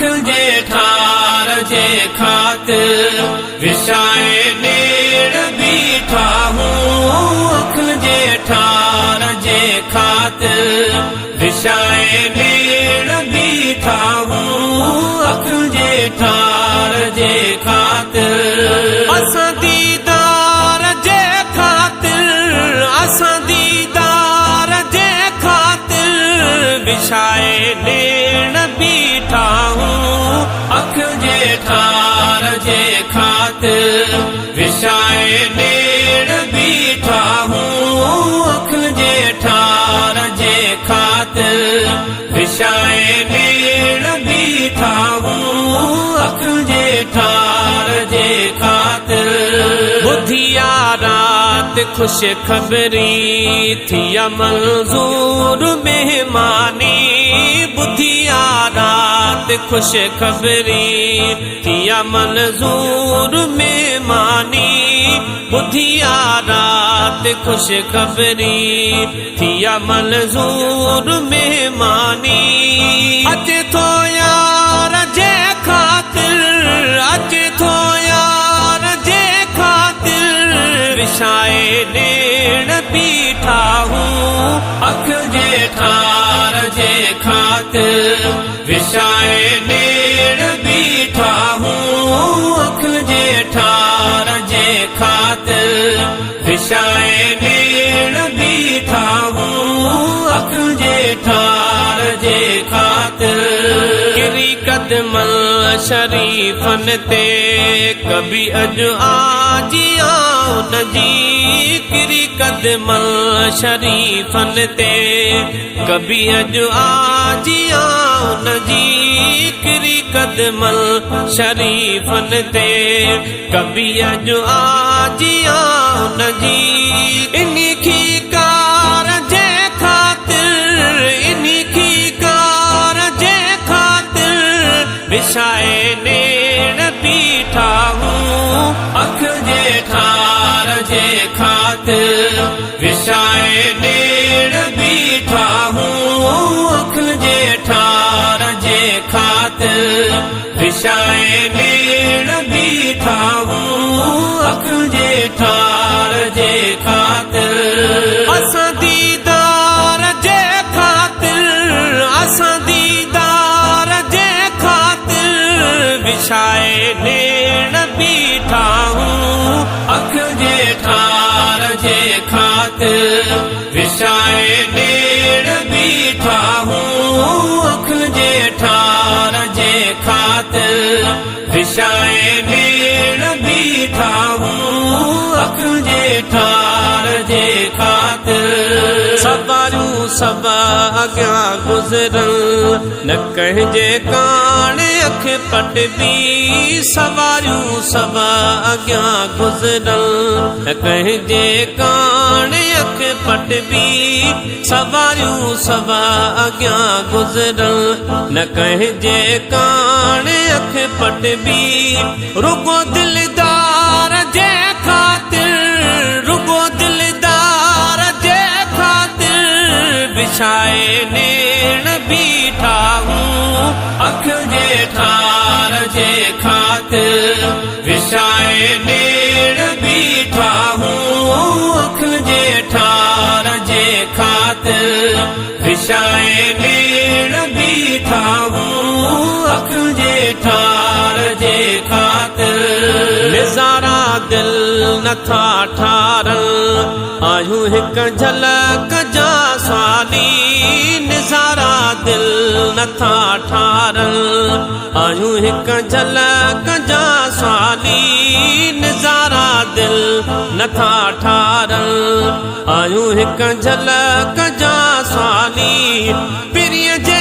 اکين جي ٺار جي خاطر وڇائي نيڻ بيٺا هون. اکين جي ٺار جي خاطر وڇائي نيڻ بيٺا هون. اکين جي ٺار جي خاطر. اسان ديدار جي خاطر، اسان ديدار جي خاطر وڇائي نيڻ بيٺا هون. اکين جي ٺار جي خاطر وڇائي نيڻ بيٺا هون. اکين جي ٺار جي خاطر وڇائي نيڻ بيٺا هون. اکين جي ٺار جي خاطر. ٻڌي آ رات خوش خبري ٿي آ منظور مهماني. ٻڌي آ رات خوش خبري ٿي آ منظور مهماني. ٻڌي آ رات خوش خبري ٿي آ منظور مهماني. اچي ٿو يار جي خاطر، اچي ٿو يار جي خاطر وڇائي نيڻ بيٺا هون. اکين جي ٺار جي خاطر وڇائي نيڻ بيٺا هون. اکين جي ٺار جي خاطر وڇائي نيڻ بيٺا هون. اکين جي ٺار جي خاطر. ڪري قدمن شريفن تي ڪبي اڄ آجيان ان جي. ڪري قدمن شريفن تي ڪبي اڄ آجيان ان جي. ڪري قدمن شريفن تي ڪبي اڄ آجيان ان جي. انهي کيڪار جي خاطر، انهي کيڪار جي خاطر وڇائي نيڻ بيٺا هون. اکين جي ٺار جي خاطر وڇائي نيڻ بيٺا هون. اکين جي ٺار جي خاطر وڇائي نيڻ بيٺا هون. اکين جي ٺار جي خاطر. اسان ديدار جي خاطر، اسان ديدار جي خاطر وڇائي نيڻ بيٺا هون. اکين جي ٺار جي خاطر وڇائي نيڻ بيٺا هون. اکين جي ٺار جي خاطر وڇائي نيڻ بيٺا هون. اکين جي ٺار جي خاطر. سواريون سڀ اڳيان گذرن، نه ڪنهن جي ڪاڻ اک پٽبي. سواريون سڀ اڳيان گذرن، نه ڪنهن جي ڪاڻ اک پٽبي. سواريون سڀ اڳيان گذرن، نه ڪنهن جي ڪاڻ اک پٽبي. رڳو دلدار جي خاطر، رڳو دلدار جي خاطر وڇائي نيڻ بيٺا هون. اکين جي ٺار جي خاطر وڇائي نيڻ بيٺا هون. اکين جي ٺار جي خاطر وڇائي نيڻ بيٺا هون. اکين جي ٺار جي خاطر. نظارا دل نٿا ٺارن، آهيون هڪ جهلڪ جا سوالي. نظارا دل نٿا ٺارن، آهيون هڪ جهلڪ جا سوالي. نظارا دل نٿا ٺارن، آهيون هڪ جهلڪ جا سوالي. پرينء جي